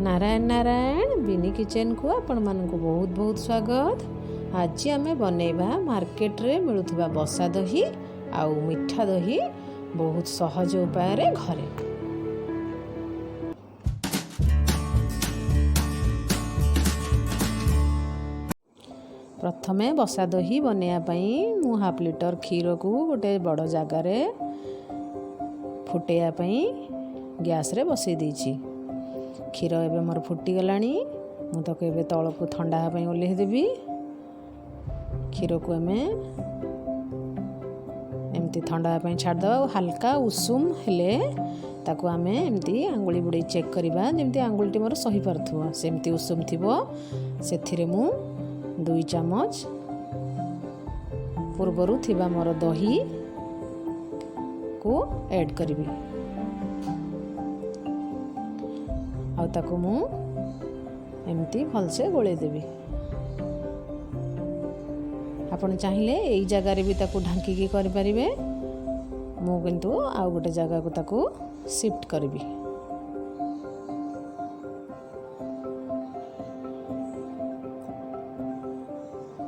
ନାରାୟଣ ନାରାୟଣ, ବିନି କିଚେନ୍କୁ ଆପଣମାନଙ୍କୁ ବହୁତ ବହୁତ ସ୍ୱାଗତ। ଆଜି ଆମେ ବନେଇବା ମାର୍କେଟରେ ମିଳୁଥିବା ବସା ଦହି ଆଉ ମିଠା ଦହି, ବହୁତ ସହଜ ଉପାୟରେ ଘରେ। ପ୍ରଥମେ ବସା ଦହି ବନେଇବା ପାଇଁ ମୁଁ ହାଫ୍ ଲିଟର କ୍ଷୀରକୁ ଗୋଟେ ବଡ଼ ଜାଗାରେ ଫୁଟେଇବା ପାଇଁ ଗ୍ୟାସ୍ରେ ବସେଇ ଦେଇଛି। କ୍ଷୀର ଏବେ ମୋର ଫୁଟିଗଲାଣି। ମୁଁ ତାକୁ ଏବେ ତଳକୁ ଥଣ୍ଡା ହେବା ପାଇଁ ଓହ୍ଲେଇ ଦେବି। କ୍ଷୀରକୁ ଆମେ ଏମିତି ଥଣ୍ଡା ହେବା ପାଇଁ ଛାଡ଼ିଦେବା ଆଉ ହାଲକା ଉଷୁମ ହେଲେ ତାକୁ ଆମେ ଏମିତି ଆଙ୍ଗୁଳି ବୁଡ଼େଇ ଚେକ୍ କରିବା, ଯେମିତି ଆଙ୍ଗୁଳିଟି ମୋର ସହିପାରୁଥିବ, ସେମିତି ଉଷୁମ ଥିବ। ସେଥିରେ ମୁଁ 2 ଚାମଚ ପୂର୍ବରୁ ଥିବା ମୋର ଦହିକୁ ଆଡ଼୍ କରିବି ଆଉ ତାକୁ ମୁଁ ଏମିତି ଭଲସେ ଗୋଳେଇ ଦେବି। ଆପଣ ଚାହିଁଲେ ଏଇ ଜାଗାରେ ବି ତାକୁ ଢାଙ୍କିକି କରିପାରିବେ। ମୁଁ କିନ୍ତୁ ଆଉ ଗୋଟେ ଜାଗାକୁ ତାକୁ ସିଫ୍ଟ କରିବି।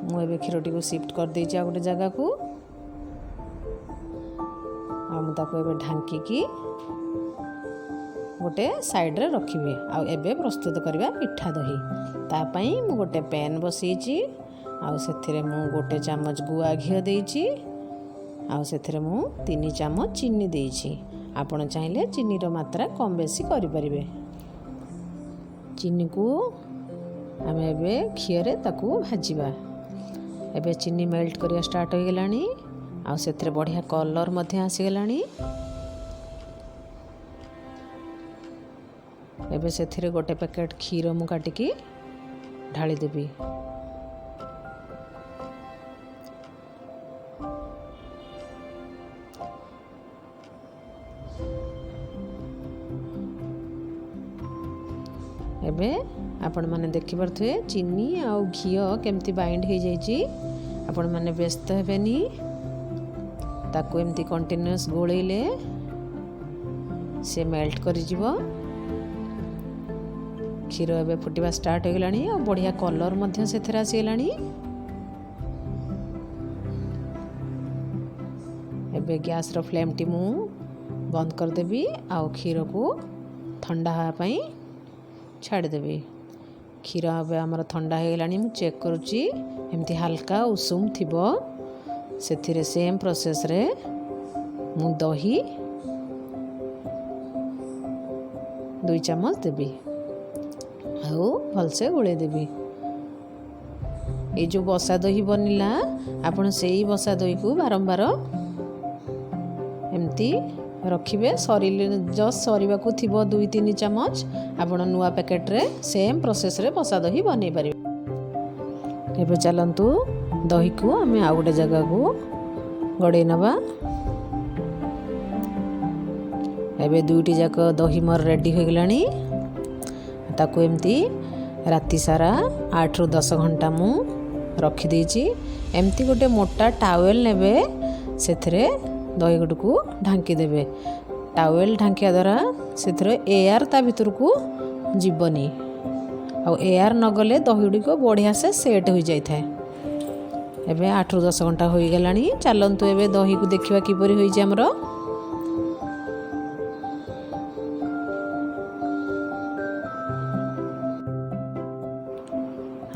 ମୁଁ ଏବେ କ୍ଷୀରଟିକୁ ସିଫ୍ଟ କରିଦେଇଛି ଆଉ ଗୋଟେ ଜାଗାକୁ, ଆଉ ମୁଁ ତାକୁ ଏବେ ଢାଙ୍କିକି ଗୋଟେ ସାଇଡ଼୍ରେ ରଖିବି। ଆଉ ଏବେ ପ୍ରସ୍ତୁତ କରିବା ମିଠା ଦହି। ତା ପାଇଁ ମୁଁ ଗୋଟେ ପ୍ୟାନ୍ ବସେଇଛି ଆଉ ସେଥିରେ ମୁଁ 1 ଚାମଚ ଗୁଆ ଘିଅ ଦେଇଛି ଆଉ ସେଥିରେ ମୁଁ 3 ଚାମଚ ଚିନି ଦେଇଛି। ଆପଣ ଚାହିଁଲେ ଚିନିର ମାତ୍ରା କମ୍ ବେଶୀ କରିପାରିବେ। ଚିନିକୁ ଆମେ ଏବେ ଘିଅରେ ତାକୁ ଭାଜିବା। ଏବେ ଚିନି ମେଲ୍ଟ କରିବା ଷ୍ଟାର୍ଟ ହୋଇଗଲାଣି ଆଉ ସେଥିରେ ବଢ଼ିଆ କଲର୍ ମଧ୍ୟ ଆସିଗଲାଣି। ଏବେ ସେଥିରେ ଗୋଟେ ପ୍ୟାକେଟ୍ କ୍ଷୀର ମୁଁ କାଟିକି ଢାଳିଦେବି। ଏବେ ଆପଣମାନେ ଦେଖିପାରୁଥିବେ ଚିନି ଆଉ ଘିଅ କେମିତି ବାଇଣ୍ଡ ହେଇଯାଇଛି। ଆପଣମାନେ ବ୍ୟସ୍ତ ହେବେନି, ତାକୁ ଏମିତି କଣ୍ଟିନ୍ୟୁଅସ୍ ଗୋଳେଇଲେ ସେ ମେଲ୍ଟ କରିଯିବ। କ୍ଷୀର ଏବେ ଫୁଟିବା ଷ୍ଟାର୍ଟ ହେଇଗଲାଣି ଆଉ ବଢ଼ିଆ କଲର୍ ମଧ୍ୟ ସେଥିରେ ଆସିଗଲାଣି। ଏବେ ଗ୍ୟାସ୍ର ଫ୍ଲେମ୍ଟି ମୁଁ ବନ୍ଦ କରିଦେବି ଆଉ କ୍ଷୀରକୁ ଥଣ୍ଡା ହେବା ପାଇଁ ଛାଡ଼ିଦେବି। କ୍ଷୀର ଏବେ ଆମର ଥଣ୍ଡା ହେଇଗଲାଣି। ମୁଁ ଚେକ୍ କରୁଛି, ଏମିତି ହାଲକା ଉଷୁମ ଥିବ। ସେଥିରେ ସେମ୍ ପ୍ରୋସେସ୍ରେ ମୁଁ ଦହି 2 ଚାମଚ ଦେବି ଆଉ ଭଲସେ ଗୋଳେଇ ଦେବି। ଏଇ ଯେଉଁ ବସା ଦହି ବନିଲା, ଆପଣ ସେଇ ବସା ଦହିକୁ ବାରମ୍ବାର ଏମିତି ରଖିବେ। ସରିଲେ, ଜଷ୍ଟ ସରିବାକୁ ଥିବ 2-3 ଚାମଚ, ଆପଣ ନୂଆ ପ୍ୟାକେଟ୍ରେ ସେମ୍ ପ୍ରୋସେସ୍ରେ ବସା ଦହି ବନେଇ ପାରିବେ। ଏବେ ଚାଲନ୍ତୁ ଦହିକୁ ଆମେ ଆଉ ଗୋଟେ ଜାଗାକୁ ଗଡ଼େଇ ନେବା। ଏବେ 2ଟି ଯାକ ଦହି ମୋର ରେଡ଼ି ହୋଇଗଲାଣି। ତାକୁ ଏମିତି ରାତି ସାରା 8ରୁ 10 ଘଣ୍ଟା ମୁଁ ରଖିଦେଇଛି। ଏମିତି ଗୋଟେ ମୋଟା ଟାୱେଲ୍ ନେବେ, ସେଥିରେ ଦହି ଗୁଡ଼ିକୁ ଢାଙ୍କି ଦେବେ। ଟାୱେଲ୍ ଢାଙ୍କିବା ଦ୍ୱାରା ସେଥିରେ ଏୟାର ତା ଭିତରକୁ ଯିବନି, ଆଉ ଏୟାର ନଗଲେ ଦହି ଗୁଡ଼ିକ ବଢ଼ିଆ ସେ ସେଟ୍ ହୋଇଯାଇଥାଏ। ଏବେ 8ରୁ 10 ଘଣ୍ଟା ହୋଇଗଲାଣି। ଚାଲନ୍ତୁ ଏବେ ଦହିକୁ ଦେଖିବା କିପରି ହୋଇଛି ଆମର।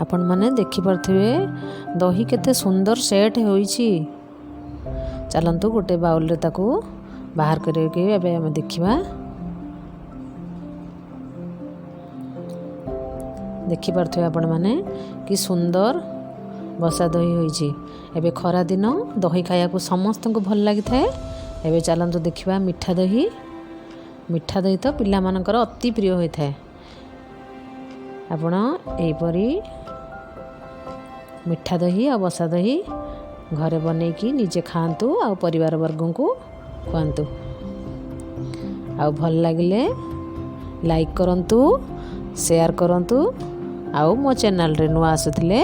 ଆପଣମାନେ ଦେଖିପାରୁଥିବେ ଦହି କେତେ ସୁନ୍ଦର ସେଟ୍ ହୋଇଛି। ଚାଲନ୍ତୁ ଗୋଟେ ବାଉଲରେ ତାକୁ ବାହାର କରିକି ଏବେ ଆମେ ଦେଖିବା। ଦେଖିପାରୁଥିବେ ଆପଣମାନେ କି ସୁନ୍ଦର ବସା ଦହି ହୋଇଛି। ଏବେ ଖରା ଦିନ, ଦହି ଖାଇବାକୁ ସମସ୍ତଙ୍କୁ ଭଲ ଲାଗିଥାଏ। ଏବେ ଚାଲନ୍ତୁ ଦେଖିବା ମିଠା ଦହି। ମିଠା ଦହି ତ ପିଲାମାନଙ୍କର ଅତି ପ୍ରିୟ ହୋଇଥାଏ। ଆପଣ ଏହିପରି ମିଠା ଦହି ଆଉ ବସା ଦହି ଘରେ ବନେଇକି ନିଜେ ଖାଆନ୍ତୁ ଆଉ ପରିବାର ବର୍ଗଙ୍କୁ ଖୁଆନ୍ତୁ। ଆଉ ଭଲ ଲାଗିଲେ ଲାଇକ୍ କରନ୍ତୁ, ସେୟାର କରନ୍ତୁ ଆଉ ମୋ ଚ୍ୟାନେଲରେ ନୂଆ ଆସୁଥିଲେ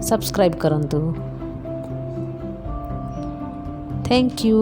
ସବସ୍କ୍ରାଇବ୍ କରନ୍ତୁ। Thank you.